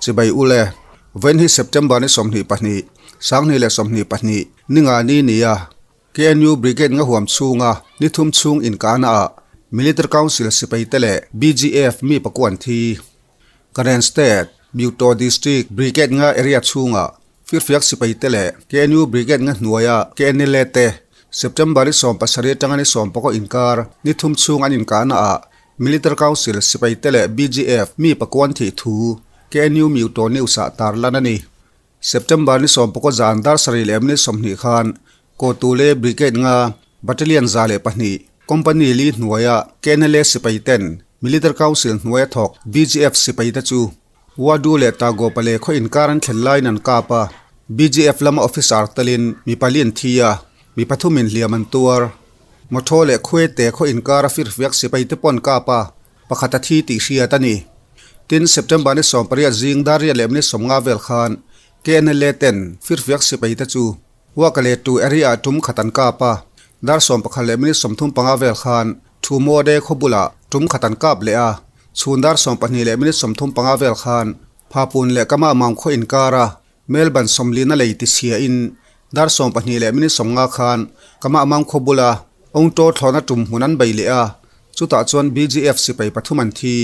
Chibai ule, Vawiin hi September ni 22, 2022, ninga ni nia KNU Brigade nga huam chhunga ni thum chhung inkahna ah Military Council sipai te leh BGF mi pakuan thi. Karen State, Myuto District Brigade nga area chhunga Firfiak sipai te leh KNU Brigade nga hnuaia KNLA te September ni 17 atanga ni 19 inkar ni thum chhung an inkahna ah Military Council sipai te leh BGF mi pakuan thih thu KNU Myuto News ah tarlan a ni. September ni 19 zan dar sarih leh minute 20 khan Kawtule Brigade nga Battalion 102 Company li hnuaia KNLA sipai ten Military Council hnuaia thawk BGF sipai te chu Wadu leh Tagopale khaw inkar an thlen laiin an kap a, BGF lama officer telin mi pali an thi a, mi pathumin hliam an tuar. Mawthaw leh Khuete khaw inkar a firfiak sipai te pawh an kap a, pakhat a thi tih hriat a ni. Tin, September ni 18 zing dar riat leh minute 50 vel khan KNLA ten firfiak sipai te chu Wakale tu area ah tum khat an kap a, dar 11 leh minute 35 vel khan Thumawde khaw bulah tum khat an kap leh a, chhun dar 12 leh minute 35 vel khan Phapun leh Kama Maung khaw inkar a Melbourne sawmlina lei ti chhia in dar 12 leh minute 50 khan Kama Maung khaw bula Ongtaw thlawhna tum hmun an bei leh a, chutah chuan BGF sipai pathum an thi.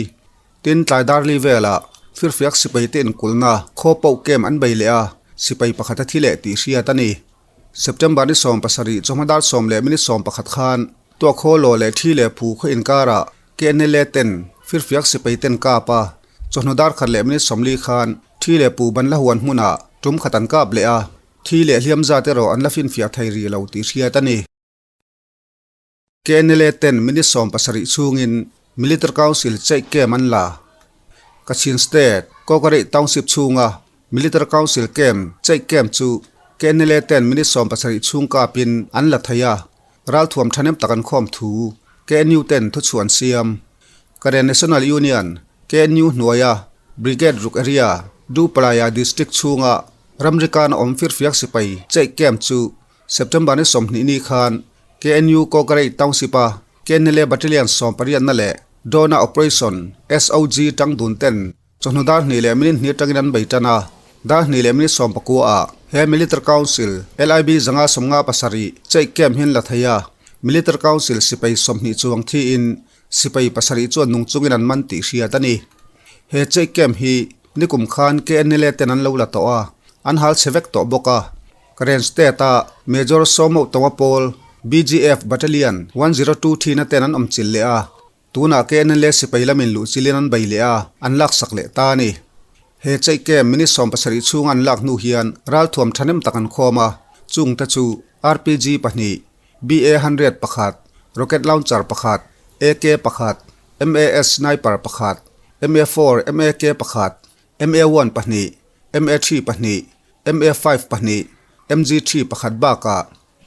Tin, tlai dar li velah firfiak sipai te inkulhna khaw poh kem an bei leh a, sipai pakhat a thi leh tih hriat a ni. September ni 17 chawhma dar 10 leh minute 11 khan Tuakhaw law leh thi leh phu khaw inkarah KNLA ten firfiak sipai ten kap a, chawhnu dar khat leh minute 40 khan thi leh pu ban la huan hmunah tum khat an kap leh a, thi leh hliam zat erawh an la finfiah thei rih lo tih hriat a ni. KNLA ten minute 17 chhungin Military Council cheih camp an la. Kachin State, Kawkareih Township chhunga Military Council camp cheih camp chu KNLA ten minute 17 chhung kapin an la thei a, ralthuam thahnem tak an khawm thu KNU ten thuchhuah an siam. Karen National Union, KNU hnuaia Brigade ruk area, Dupalaya District chhunga ramrikan awm firfiak sipai cheih camp chu September ni 20 ni khan KNU Kawkareih Township a KNLA Battalion 18 na leh Dona Operation SOG tang dun ten chawhnu dar hnih leh minute hnih atangin an bei tan a, dar hnih leh minute 19 ah he Military Council LIB 557 cheih camp hian la thei a, Military Council sipai 20 chuang thiin sipai pasarih chuan nung chungin an man tih hriat a ni. He cheih camp hi nikum khan KNLA ten an lo la tawh a, an hal chhe vek tawh bawk a. Karen State a Major Sawmauh Tawnga pawl BGF Battalion 102 thina ten an awm chilh leh a, tunah KNLA sipai lamin luh chilhin an bei leh a, an laksak leh ta a ni. He cheih camp minute 17 chhunga an lak hnu hian ralthuam thahnem tak an khawm a, chungte chu RPG pahnih, BA hundred pakhat, rocket launcher pakhat, AK pakhat, MAS sniper pakhat, MA four MAK pakhat, MA one pahnih, MA three pahnih, MA five pahnih, MG three pakhat bakah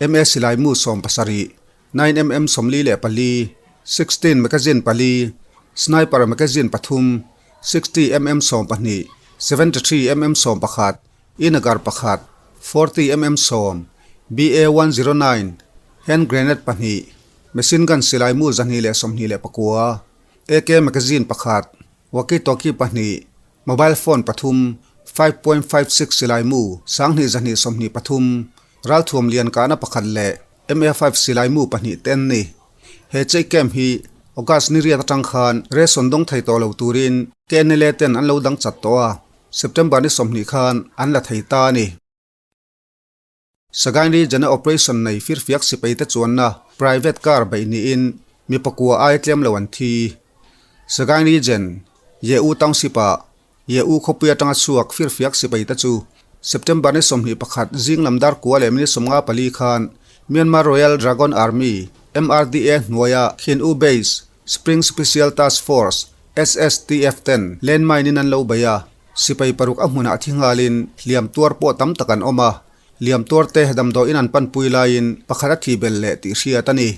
MA silai mu 17, nine mm 44, 16 magazine pali, sniper magazine pathum, 60 mm 12, 73 mm 11, inagar pakhat, 40 mm 10, BA 109, hand grenade pahnih, machine gun silai mu 229, AK magazine pakhat, walkie talkie pahnih, mobile phone pathum, 5.56 silai mu 2223, ralthuam lian kahna pakhat leh MA5 silai mu pahnih te an ni. He cheih camp hi August ni riat atang khan ration dawng thei tawh lo turin KNLA ten an lo dang chat tawh a, September ni 20 khan an la thei ta a ni. Sagaing Region a operation nei firfiak sipai te chuanna private car beih niin mi pakua ai tlem lo an thi. Sagaing Region, Ye U Township ah Ye U khawpui atanga chhuak firfiak sipai te chu September ni 21 zing lam dar kua leh minute 54 khan Myanmar Royal Dragon Army, MRDA, hnuaia Khin U Base, Spring Special Task Force, SSTF, ten landmine in an lo bei a, sipai paruk a hmunah thi nghalin hliam tuar pawh tam tak an awm a, hliam tuar te damdawiin an panpui laiin pakhat a thi bel leh tih hriat a ni.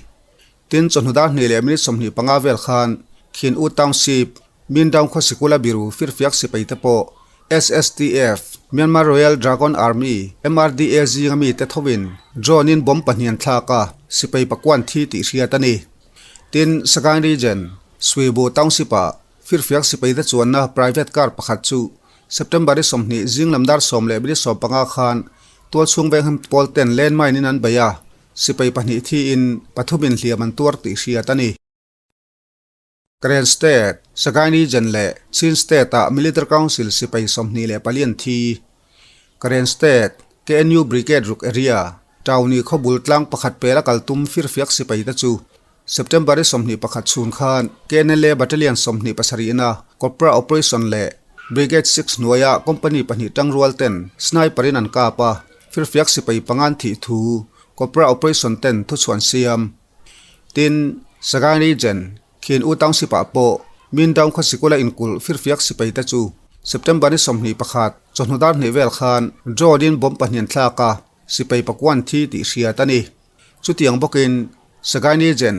Tin, chawhnu dar hnih leh minute 25 vel khan Khin U Township, Mindown khaw sikula biru firfiak sipai te pawh SSTF, Myanmar Royal Dragon Army, MRDA, zinga mi te thovin drone in bomb pahnih an thlak a, sipai pakuan thi tih hriat a ni. Tin, Sagaing Region, Swibu Township ah firfiak sipai te chuanna private car pakhat chu September i 20 zing lam dar 10:15 khan tualchhung vengham pawl ten landmine in an bei a, sipai pahnih thiin pathumin hliam an tuar tih hriat a ni. Karen State, Sagaing Region leh Chin State-ah Military Council sipai 24 an thi. Karen State, KNU Brigade ruk area, Tauni khawbul tlang pakhat pela kal tum firfiak sipai te chu September i 21 chhun khan KNLA Battalion 27 ina Cobra Operation leh Brigade 6 hnuaia company pahnih tangrual ten sniper in an kap a, firfiak sipai panga an thih thu Cobra Operation ten thuchhuan siam. Tin, Sagaing Region, Khin U Township ah pawh Mindaung khaw sikula inkulh firfiak sipai te chu September ni 21 chawhnu dar hnih vel khan drone in bomb pahnih an thlak a, sipai pakuan thi tih hriat a ni. Chutiang bawkin Sagaing Region,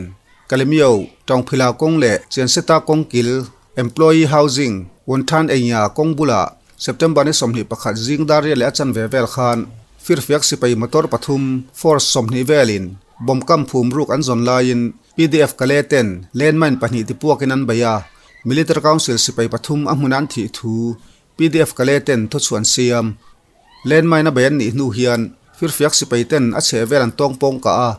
Kalemyo, Taungphila kawng leh Chianseta kawng kil, Employee Housing, Wunthan Einya kawng bulah September ni 21 zing dar riat leh a chanve vel khan firfiak sipai motor pathum force 20 velin bomb kam phum ruk an zawn laiin PDF Kale ten landmine pahnih tipuakin an bei a, Military Council sipai pathum a hmun an thih thu PDF Kale ten thuchhuan siam. Landmine a bei an nih hnu hian firfiak sipai ten a chheh vel an tawng pawng kah a,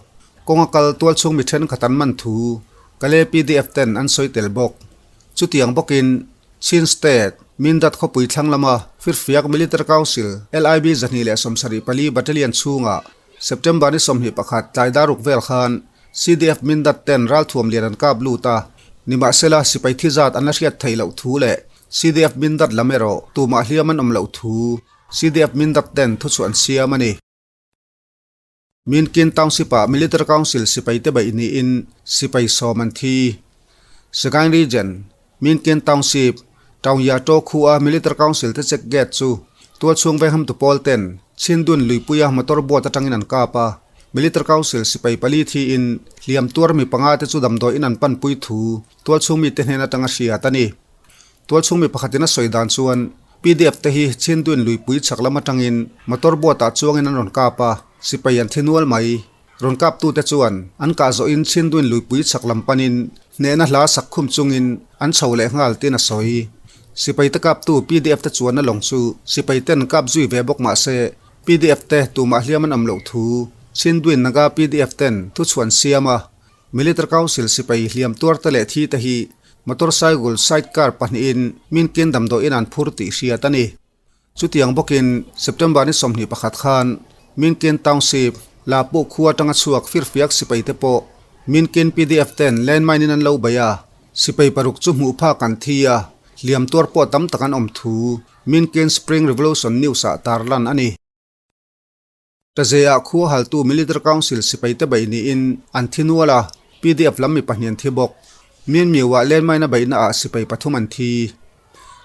kawnga kal tualchhung mi thenkhat an man thu Kale PDF ten an sawi tel bawk. Chutiang bawkin Chin State, Mindat khawpui thlang lama firfiak Military Council LIB 274 Battalion chhungah September ni 21 tlai daruk vel khan CDF Mindat ten ralthuam lian an kap lut a, nimahsela sipai thi zat an la hriat theih loh thu leh CDF Mindat lam erawh tumah hliam an awm loh thu CDF Mindat ten thuchhuah an siam a ni. Minkin Township-ah Military Council sipai te baih niin sipai sawm an thi. Sagaing Region, Minkin Township, Taungya To khua Military Council te check gate chu tualchhung venghamtu pawl ten Chhindun luipuia motor boat atangin an kap a. Military Council sipai pali thiin hliam tuar mi panga te chu damdawiin an panpui thu tualchhung mite hnen atanga hriat a ni. Tualchhung mi pakhatin a sawi dan chuan PDF te hi Chhindun luipui chhak lam atangin motor boat ah chuangin an rawn kap a, sipai an thi nual mai. Rawn kaptute chuan an kah zawhin Chhindun luipui chhak lam panin hnehna hla sak khum chungin an chho leh nghal tiin a sawi. Sipai te kaptu PDF te chuanna lawng chu sipai ten kap zui ve bawk mah se PDF te tumah hliam an awm loh thu Chhindun Naga PDF ten thuchhuan siam a. Military Council sipai hliam tuar te leh thi te hi motorcycle side car pahnihin Minkin damdawiin an phur tih hriat a ni. Chutiang bawkin September ni 21 khan Minkin Township, Lapu khua atanga chhuak firfiak sipai te pawh Minkin PDF ten landmine in an lo bei a, sipai paruk chu hmuh phak an thi a, hliam tuar pawh tam tak an awm thu Minkin Spring Revolution News ah tarlan a ni. Tazeah khua haltu Military Council sipai te beih niin an thi nual a, PDF lam mi pahnih an thi bawk. Minmyu-ah landmine a beihna ah sipai pathum an thi.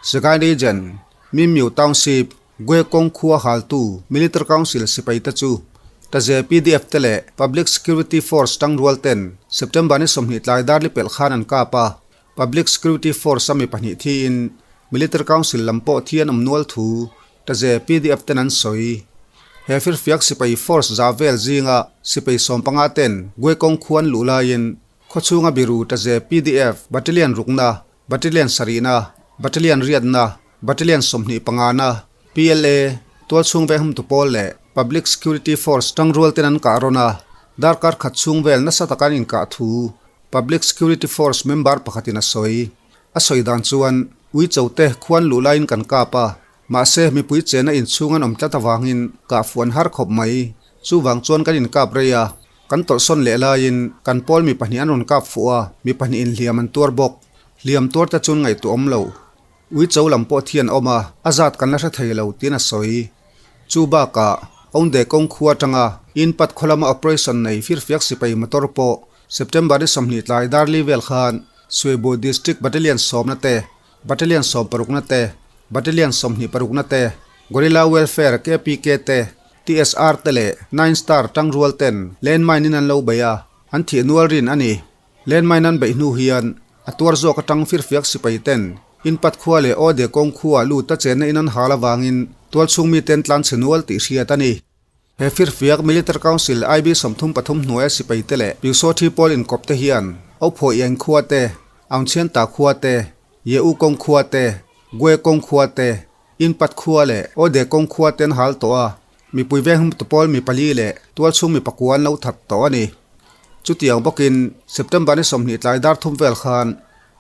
Sagaing Region, Minmyu Township, Guekong khua haltu Military Council sipai te chu Taze PDF te leh Public Security Force tangrual ten September ni 20 tlai dar li pelh khan an kap a, Public Security Force a mi pahnih thiin Military Council lam pawh thi an awm nual thu Taze PDF ten an sawi. He firfiak sipai force za vel zinga sipai 15 ten Guekong khuan luh laiin khawchhunga biru Taze PDF Battalion rukna, Battalion sarihna, Battalion riatna, Battalion 25na, PLA, tualchhung venghumtu pawl leh Public Security Force tangrual ten an kah rawn a, darkar khat chhung vel nasa taka an inkah thu Public Security Force member pakhatin a sawi. A sawi dan chuan, Ui chote khuan luh laiin kan kap a, mahse mipui chena inchhung an awm tlat avangin kah fuan har khawp mai. Chuvang chuan kan inkap rei a, kan tawlhsawn leh laiin kan pawl mi pahnih an rawn kap fuh a, mi pahnih in hliam an tuar bawk. Hliam tuar te chuan ngaihtuah awm lo. Ui cho lam pawh thi an awm a, a zat kan la hre thei lo tiin a sawi. Chu bakah, Aunde kawng khua atanga Inpat khaw lama operation nei firfiak sipai motor pawh September ni 20 tlai darli vel khan Suibu District Battalion sawmna te, Battalion 16na te, Battalion 26na te, Guerrilla Welfare KPK te, TSR te leh Nine Star tangrual ten landmine in an lo bei a, an thih nual rin a ni. Landmine an beih hnu hian a tuar zawk atang firfiak sipai ten Inpat khua leh Ode kawng khua lut a chenna in an hal avangin tualchhung miten tlan chhe nual tih hriat a ni. He firfiak Military Council IB 33 hnuaia sipai te leh Pyusawthi pawl inkawp te hian Ophaw Iang khua te, Aungchhianta khua te, Ye U kawng khua te, Gue kawng khua te, Inpat khua leh Ode kawng khua te an hal tawh a, mipui veng hmtu pawl mi pali leh tualchhung mi pakua an lo that tawh a ni. Chutiang bawkin September ni 20 tlai dar thum vel khan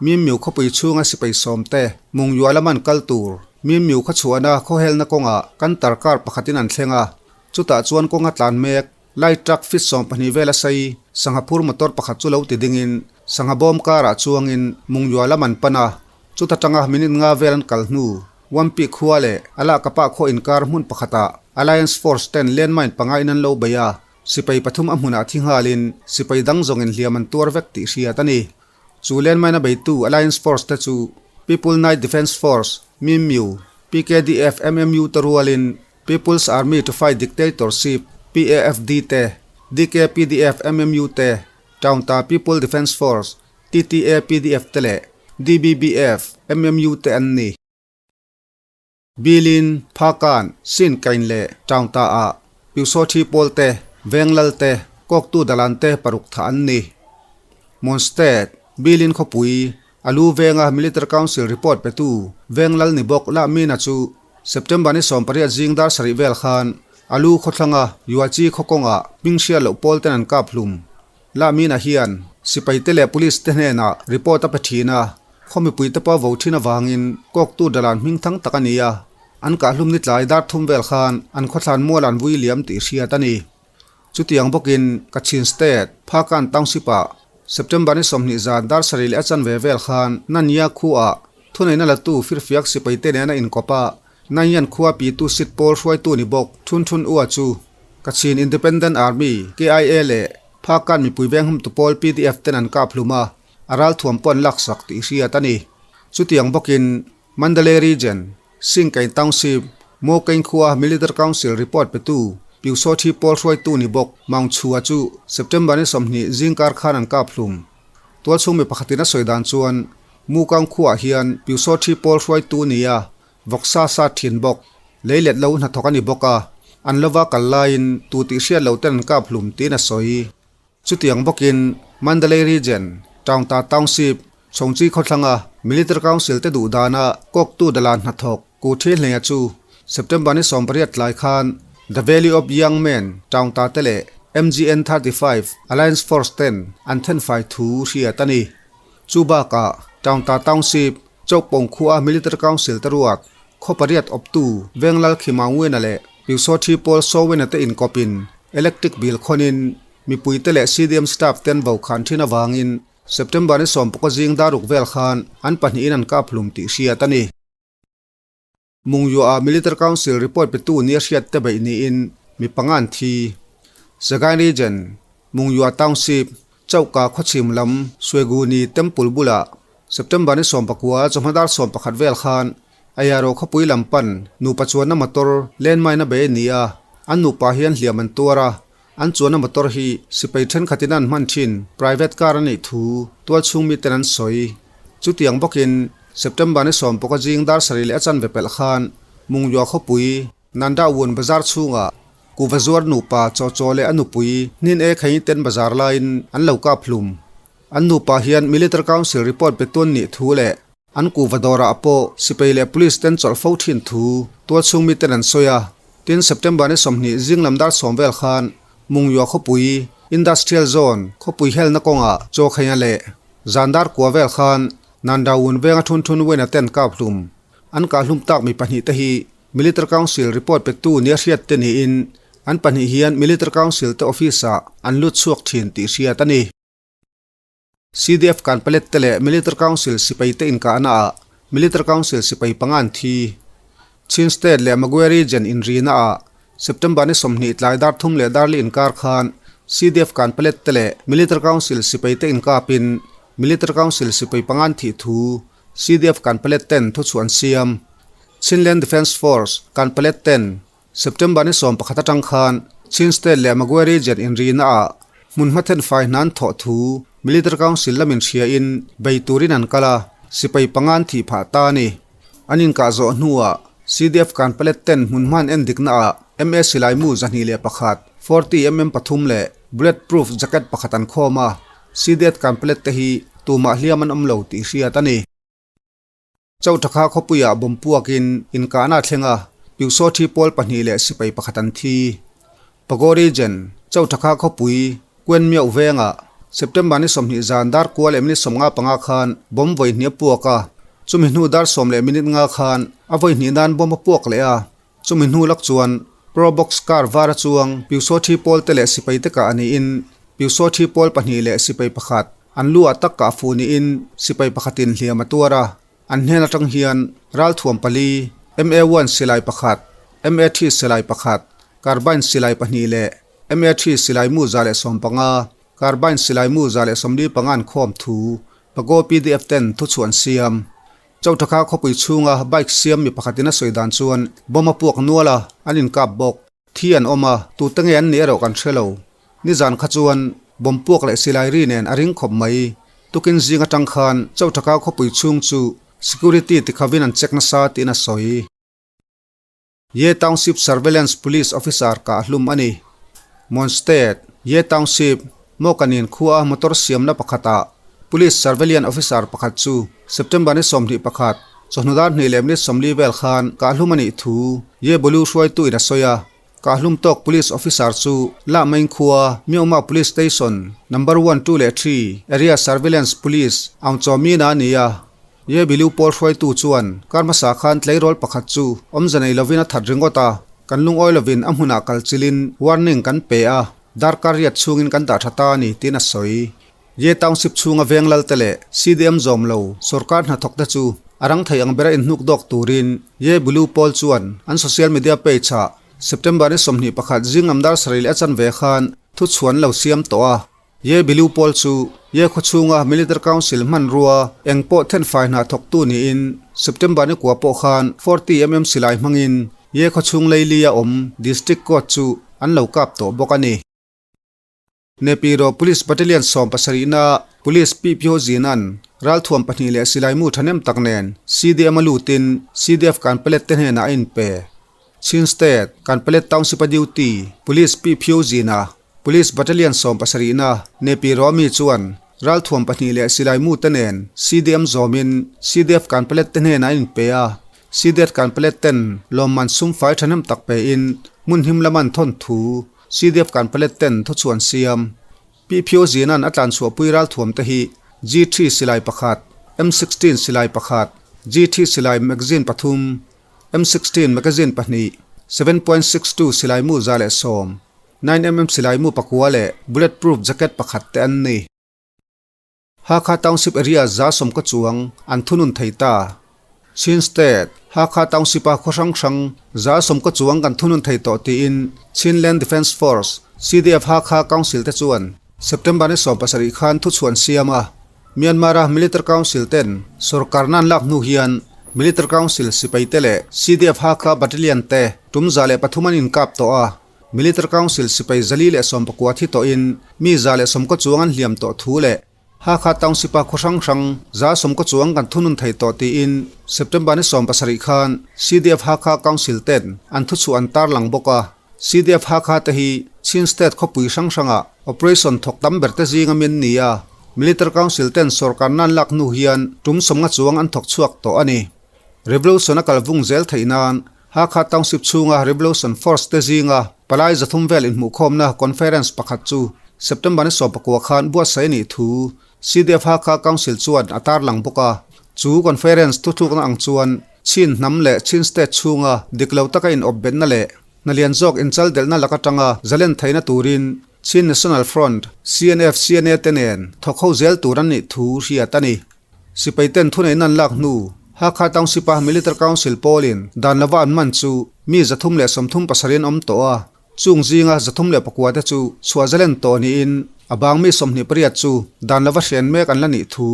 Mimmiu khawpui chhunga sipai sawmte Mungyua lama an kal tur Mimmiu khaw chhuahna khawhelna kawngah kan tarkar pakhatin an thleng a, chutah chuan kawnga tlan mek Light truck fit 12 vel a sei, sangha phur motor pakhat chu lo ti dingin sangha bawm karah chuangin Mungyua lam an pan a, chuta tanga minute nga vel an kal hnu Wampi khua leh a lahkapa khaw inkar hmun pakhatah Alliance Force ten landmine panga in an lo bei a, sipai pathum a hmunah thi nghalin sipai dang zawngin hliam an tuar vek tih hriat a ni. Chu landmine a beitu Alliance Force te chu People Night Defence Force, MIMU, PKDF, MMU te rualin People's Army to Fight Dictatorship, PAFD, te, DKPDF, MMU te, Taunta People Defence Force, TTAPDF, te leh DBBF, MMU, te an ni. Bilin, Phakan, Sin Kain leh Taunta ah Pyusawthi pawl te, Venglal te, Kawktu Dalan te paruk thah an ni. Mon State, Bilin khawpui, A lu venga Military Council report petu Venglal ni bawk lah Mina chu September ni 18 zing dar sarih vel khan a lu khawthlanga Yuachi khaw kawngah hming hriat loh pawl ten an kap hlum. Lah Mina hian sipaite leh police te hnenah report a pe thin a, khaw mipuite pawh a vo thin avangin kawktu dalan hming thang tak a ni a, an kah hlum ni tlai dar thum vel khan an khawthlan mual an vui liam tih hriat a ni. Chutiang bawkin Kachin State, Phakan Township-ah September ni 20 zan dar sarih leh a chanve vel khan Nanya khuaah thuneihna latu firfiak sipaite nena inkawp a, Nanyan khua pitu sit pawl hruaitu ni bawk Thun Thun Ua chu Kachin Independent Army, KIA, leh Phakan mipui venghumtu pawl PDF ten an kap hlum a, a ralthuam pawh an laksak tih hriat a ni. Chutiang bawkin Mandalay Region, Singkain Township, Mawkain khua Military Council report petu Pyusawthi pawl hruaitu ni bawk Maung Chhua chu September ni 20 zingkar khan an kap hlum. Tualchhung mi pakhatin a sawi dan chuan Mukaung khuaah hian Pyusawthi pawl hruaitu nia vawksa sa thin bawk leilet lo hnathawk a ni bawk a, an lova kal laiin tu tih hriat lo ten an kap hlum tiin a sawi. Chutiang bawkin Mandalay Region, Taungta Township, Chhawngchi khawthlanga Military Council te duh dana kawktu dalan hnathawk Ku Thi Hleia chu September ni 18 tlai khan The Valley of Young Men, Taungta te leh MGN 35 Alliance Force ten an thenfai thu hriat a ni. Chu bakah Taungta Township, Chokpawng khua Military Council te ruat khaw pariat awptu Venglal Khimangwena leh Pyusawthi Pawl Sawena te inkawpin electric bill khawnin Mipuite leh CDM staff ten vo khan thin avangin September ni 16 zing daruk vel khan an pahnihin an kap hlum tih hriat a ni. Mungyuah Military Council report petu nia hriat te beih niin mi panga an thi. Sagaing Region, Mungyuah Township, Chauhka khawchhim lam Sueguni Temple bulah September ni 19 chawhma dar 11 vel khan Ayaro khawpui lam pan nupa chuanna motor landmine a bei a ni a, an nupa hian hliam an tuar a, An chuanna motor hi sipai thenkhatin an hman thin private car a nih thu tualchhung miten an sawi. Chutiang bawkin September ni 16 zing dar sarih leh a chanve pelh khan Mungyua khawpui Nanda Wun bazar chhungah kuhva zuar nupa chaw chaw leh a nupui hnin e khaini ten bazar laiin an lo kap hlum. An nupa hian Military Council report pe tuan nih thu leh An kuhva dawrah pawh sipai leh police ten chawlh fo thin thu tualchhung miten an sawi a. Tin, September ni 20 zing lam dar 10 vel khan Mungyua khawpui Industrial Zone khawpui helna kawngah chaw khaina leh zan dar kua vel khan Nandawun venga thun thun Wena ten kap hlum. An kah hlum tak mi pahnih te hi Military Council report petu nia hriat te niin an pahnih hian Military Council te office ah an lut chhuak thin tih hriat a ni. CDF Kanpalet te leh Military Council sipai te inkahna ah Military Council sipai panga an thi. Chin State leh Magwe Region inrina ah September ni 20 tlai dar thum leh darli inkar khan CDF Kanpalet te leh Military Council sipai te inkapin Military Council sipai panga an thih thu CDF Kanpalet ten thuchhuah an siam. Chinland Defence Force Kanpalet ten September ni 11 atang khan Chin State leh Magwe Region inrina ah hmun hmathen fai hnan thawh thu Military Council lamin hriain bei turin an kal a, sipai panga an thih phah ta a ni. An inkah zawh hnuah CDF Kanpalet ten hmun hman en dikna ah MA silaimu 201, 40 mm pathum leh bullet proof jacket pakhat an khawm a, CDF Kanpalet te hi tumah hliam an awm lo tih hriat a ni. Chauthakha khawpuiah bomb puakin inkahna a thleng a, Pyusawthi pawl pahnih leh sipai pakhat an thi. Pagori Jen, Chauthakha khawpui, Kuenmiauh vengah September ni 20 zan dar kual leh minute 55 khan bomb vawi hnih a puak a, chumi hnu dar sawm leh minute nga khan a vawi hnih nan bomb a puak leh a, chumi hnu lak chuan Probox car var a chuang Pyusawthi pawl te leh sipai te kah a niin Pyusawthi pawl pahnih leh sipai pakhat an lu ah tak kah fuh niin sipai pakhatin hliam a tuar a. An hnen atang hian ralthuam pali, MA-one silai pakhat, MA-three silai pakhat, carbine silai pahnih leh MA-three silai mu 115, carbine silai mu 145 an khawm thu Pago pdf ten thuchhuah an siam. Chauthakha khawpui chhunga bike siam mi pakhatin a sawi dan chuan bomb a puak nual a, an inkap bawk. Thi an awm a, tute nge an nih erawh kan hre lo. Nizan kha chuan bomb puak leh silai ri nen a ring khawp mai. Tukin zing atang khan Chauthakau khawpui chhung chu security tikhavin an check nasa tiin a sawi. Ye Township Surveillance Police Officer kah hlum a ni. Mon State, Ye Township, Mawkanin khua a motor siamna pakhatah Police Surveillance Officer pakhat chu September ni 21, chawhnu dar hnih leh minute 40 vel khan kahhlum a nih thu Ye Bolu hruaitu in a sawi a. Kahhlum tawk Police Officer chu Lahmain khua Myanmar Police Station Number one, two leh three Area Surveillance Police Aung Chaw Mina a ni a. Ye Bilu pawl hruaitu chuan kar hmasa khan tleirawl pakhat chu awmze nei lovin a that ringawt a, kan lungawi lovin a hmunah kal chilin warning kan pe a. Darkar riat chhungin kan dah tha ta a ni tiin a sawi. Ye Township chhunga veng lalte leh CDM zawm lo sorkar hnathawk te chu a rang thei ang bera inhnuk dawk turin Ye Bulu pawl chuan an social media page ah September ni 21 zing lam dar sarih leh a chanve khan thuchhuan lo siam tawh a. Ye Bilu pawl chu Ye khaw chhunga Military Council hmanrua eng pawh thenfai hna thawktu niin September ni kua pawh khan 40mm silai hmangin Ye khaw chhung leili a awm District Court chu an lo kap tawh bawk a ni. Nepiro Police Battalion 17na Police PPO Zinan ralthuam pahnih leh silai mu thahnem tak nen CDM a lutin CDF Kanpalet te hnenah a inpe. Chin State, Kanpalet Township a duty Police PPO Zina Police Battalion 17na Nepiro ami chuan ralthuam pahnih leh silai mu te nen CDM zawmin CDF Kanpalet te hnenah a inpe a. CDF Kanpalet ten lawmman sum fai thahnem tak pein hmun him lama an thawn thu CDF Kanpalet ten thuchhuah an siam. PPO Zinan a tlanchhuahpui ralthuam te hi G3 silai pakhat, M16 silai pakhat, G3 silai magazine pathum, M16 magazine pahnih, 7.62 silai mu 110, 9mm silai mu pakua leh bulletproof jacket pakhat te an ni. Hakha Township area 110 chuang an thunun thei ta. Chin State, Hakha Township-a khaw hrang hrang 110 chuang kan thunun thei tawh tiin Chinland Defence Force, CDF Hakha Council te chuan September ni 17 khan thuchhuah an siam a. Myanmar-a Military Council ten sorkarna an lak hnu hian Military Council sipai te leh CDF Hakha Battalion te tum 103 an inkap tawh a. Military Council sipai 419 thi tawhin mi 110 chuang an hliam tawh thu leh Hakha Township-a khaw hrang hrang 110 chuang kan thunun thei tawh tiin September ni 17 khan CDF Hakha Council ten an thuchhuah an tarlang bawk a. CDF Hakha te hi Chin State khawpui hrang hrangah operation thawk tam ber te zinga min ni a, Military Council ten sorkarna an lak hnu hian tum 50 chuang an thawk chhuak tawh a ni. Revolution a kalvung zel theih nan Hakha Township chhunga Revolution Force te zinga palai 300 vel inhmuhkhawmna conference pakhat chu September ni 19 khan buatsaih a nih thu CDF Hakha Council chuan a tarlang bawk a. Chu conference thuthlukna ang chuan Chin hnam leh Chin State chhunga dik lo taka inawpbetna leh hnalian zawk inchaldelhna lak atanga zalen theihna turin Chin National Front, CNF, CNA te nen thawk ho zel tur an nih thu hriat a ni. Sipai ten thuneihna an lak hnu, Hakha Township-a Military Council pawlin dan lova an man chu mi 337 an awm tawh a, chung zinga 309 te chu chhuah zalen tawh niin a bang mi 28 chu dan lova hren mek an la nih thu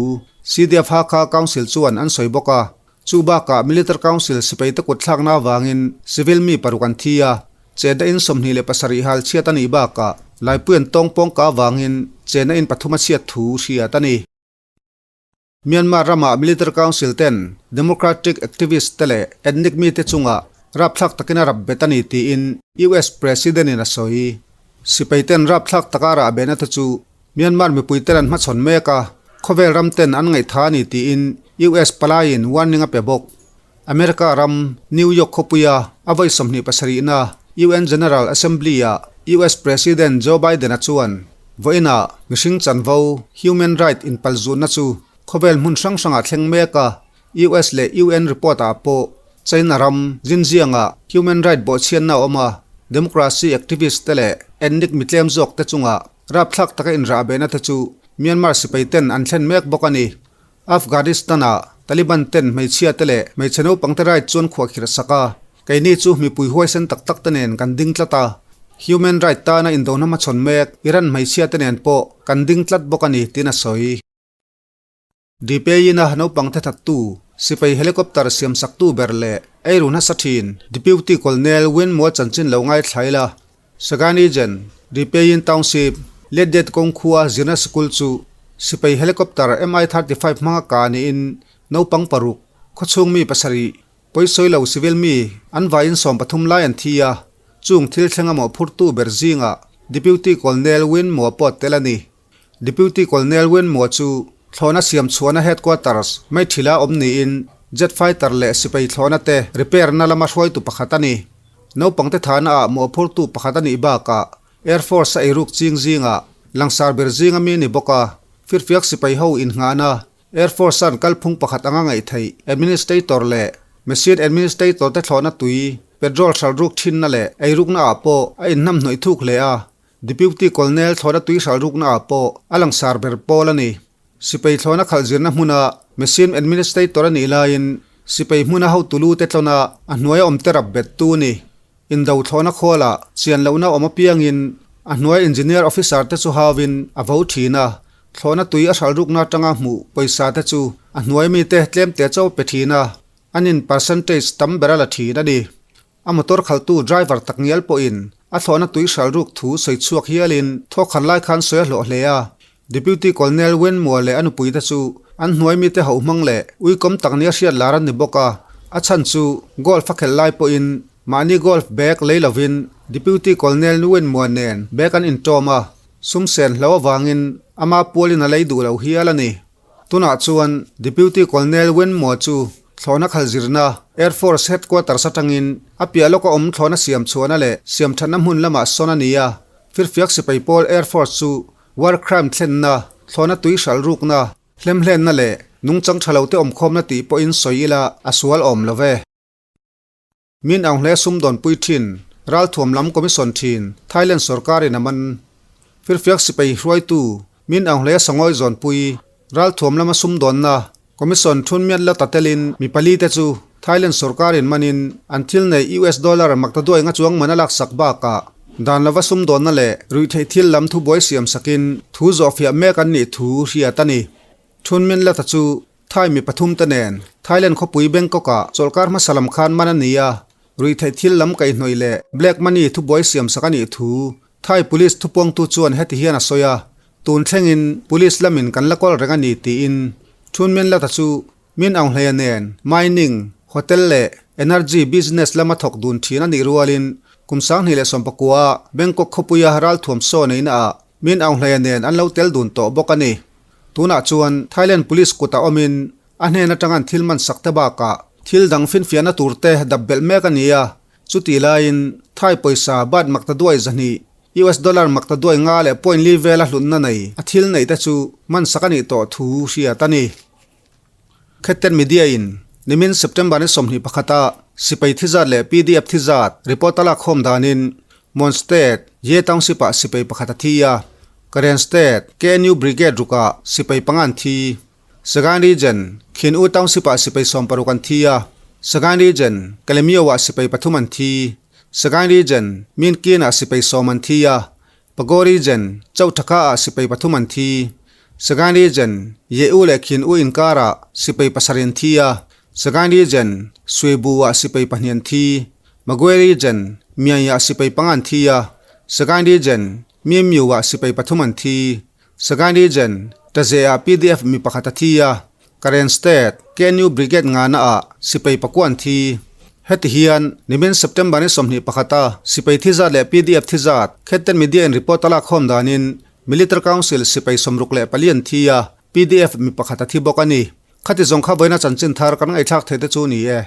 CDF Hakha Council chuan an sawi bawk a. Chu bakah Military Council sipai te kut thlakna avangin civil mi paruk an thi a, chenna in 27 hal chhiat a nih bakah Laipui an tawng pawngka avangin chenna in pathum a chhiat thu hriat a ni. Myanmar rama Military Council ten Democratic activist te leh ethnic mite chungah rapthlak takin a rap bet a ni tiin US President in a sawi. Sipai ten rapthlak taka rah behna te chu Myanmar mipui ten an hmachhawn mek a, khawvel ram ten an ngaihtha a ni tiin US palaiin warning a pe bawk. America ram New York khawpuia a vawi 27na UN General Assembly-ah US President Joe Biden-a chuan vawiinah mihring chanvo, human right, inpalzutna chu khawvel hmun hrang hrangah thleng mek a, US leh UN report-ah pawh China ram Xinjiang-ah human right bawhchhiatna a awm a, democracy activist te leh ethnic mitlem zawk te chungah rapthlak taka inrahbehna te chu Myanmar sipai ten an thlen mek bawk a ni. Afghanistan-ah Taliban ten hmeichhia te leh hmeichhe naupang te right chuan khuahkhirh sak a, keini chu mipui huaisen tak tak te nen kan ding tlat a, human right tana indona hmachhawn mek Iran hmeichhia te nen pawh kan ding tlat bawk a ni, tiin a sawi. DPI-na naupang te thattu, sipai helicopter siamsaktu ber leh eiru nasa thin Deputy Colonel Win Mual chanchin lo ngaithlai la. Sagaing Region, DPI-in Township, Letdet kawng khua zirna sikul chu sipai helicopter Mi-35 hmanga kah niin naupang paruk, khawchhung mi pasarih, pawisawi lo civil mi an vaiin 13 lai an thi a, chung thil thlenga mawhphurtu ber zingah Deputy Colonel Win Mua pawh tel a ni. Deputy Colonel Wen Mo chu thlawhna siam chhuahna headquarters Maithila awm niin jet fighter leh sipai thlawhna te repair na lama hruaitu pakhat a ni. Naupangte thahna ah mawhphurtu pakhat a nih bakah Air Force a eiruk ching zingah langsar ber zinga mi ni bawk a, firfiak sipai ho innghahna Air Force an kalphung pakhat anga ngaih theih administrator leh machine administrator te thlawhna tui petrol hralhruk thinna leh eirukna ah pawh a inhnamhnawih thuk hle a. Deputy Colonel thlawhna tui hralhrukna ah pawh a langsar ber pawl a ni. Sipai thlawhna khalh zirna hmuna Machine Administrator a nih laiin sipai hmuna hotu lu te tlawna a hnuaia awm te rap bet tu a ni. Indo thlawhna khawlah chian lohna awm apiangin a hnuaia Engineer Officer te chu hauin a vo thin a, thlawhna tui a hralhrukna atanga hmuh pawisa te chu a hnuai mite tlemte chauh pe thin a, anin percentage tam ber a la thin a ni. A motor khalhtu driver tak ngial pawhin a thlawhna tui hralhruk thu sawi chhuak hialin thawkhan lai khan sawi a hlawh hle a. Deputy Colonel Wen Mua leh a nupuite chu an hnuai mite hauh hmang leh uikawm tak nia hriat lar an ni bawk a. A chhan chu golf a khelh lai pawhin mahni golf bag lei lovin Deputy Colonel Wen Mua nen bag an intawm a, sum sen hlo avangin ama pualin a lei duh lo hial a ni. Tunah chuan Deputy Colonel Wen Mo chu thlawhna khalh zirna Air Force Headquarters atangin a piah lawka awm thlawhna siam chhuahna leh siam thatna hmun lamah sawn a ni a. Firfiak sipai pawl Air Force chu war crime thlenna, thlawhna tui hralh rukna, hlemhlenna leh nungchang tha lote awmkhawmna tih pawhin sawi ila a sual awm lo ve. Min Aung Hlae sumdawnpui thin, ralthuam lam commission thin, Thailand sorkarin a man. Firfiak sipai hruaitu, Min Aung Hlae sangawi zawnpui, ralthuam lama sumdawnna commission thun miat la ta telin mi pali te chu Thailand sorkarin manin an thil neih US dollar maktaduai nga chuang man a laksak bakah dan lova sumdawnna leh ruihtheih thil lam thubuai siamsakin thu zawhfiah mek an nih thu hriat a ni. Thun min la ta chu Thai mi pathum te nen Thailand khawpui Bangkok ah chawlhkar hmasa lam khan man a ni a, ruihtheih thil lam kaihhnawih leh black money thubuai siamsak a nih thu Thai police thupuangtu chuan heti hian a sawi a, tun thlengin police lamin kan la kawl reng a ni tiin Thun Min Lata chu Min Aung Hleia nen mining, hotel leh energy business lama thawk dun thin a nih rualin kum 2019 ah Bangkok khawpuia ralthuam saw neihna ah Min Aung Hleia nen an lo tel dun tawh bawk a ni. Tunah chuan Thailand Police kutah awmin a hnen atang an thil man sak te bakah thil dang finfiahna tur te dap belh mek a ni a, chutih laiin Thai pawisa baht makta duai 200, US dollar makta duai nga leh point li vela hlutna nei a thil neih te chu man sak a nih tawh thu hriat a ni. Khetten Media in nimin September ni 21 a sipai thizat leh PDF thizat report a lak khawm danin Mon State, Ye Township ah sipai pakhat a thi a, Karen State, KNU Brigade rukah sipai panga an thi. Sagaing Region, Khin U Township ah sipai 60 an thi a, Sagaing Region, Kalemyo ah sipai pathum an thi. Sagaing Region, Minkin ah sipai 10 an thi a, Pago Region, Chauthaka ah sipai pathum an thi. Sagaing Region, Ye U leh Khin U inkarah sipai pasarih an thi a, Sagaing Region, Suibu ah sipai pahnih an thi. Magwe Region, Myay ah sipai panga an thi a, Sagaing Region, Mimyu ah sipai pathum an thi. Sagaing Region, Taze ah PDF mi pakhat a thi a, Karen State, KNU Brigade ngana ah sipai pakua an thi. Heti hian nimin September ni 21 a sipai thi zat leh PDF thi zat Khetten Media in report a lak khawm danin Military Council sipai 64 an thi a, PDF mi pakhat a thi bawk a ni. Khati zawng kha vawiina chanchin thar kan ngaihthlak thei te chu ni e.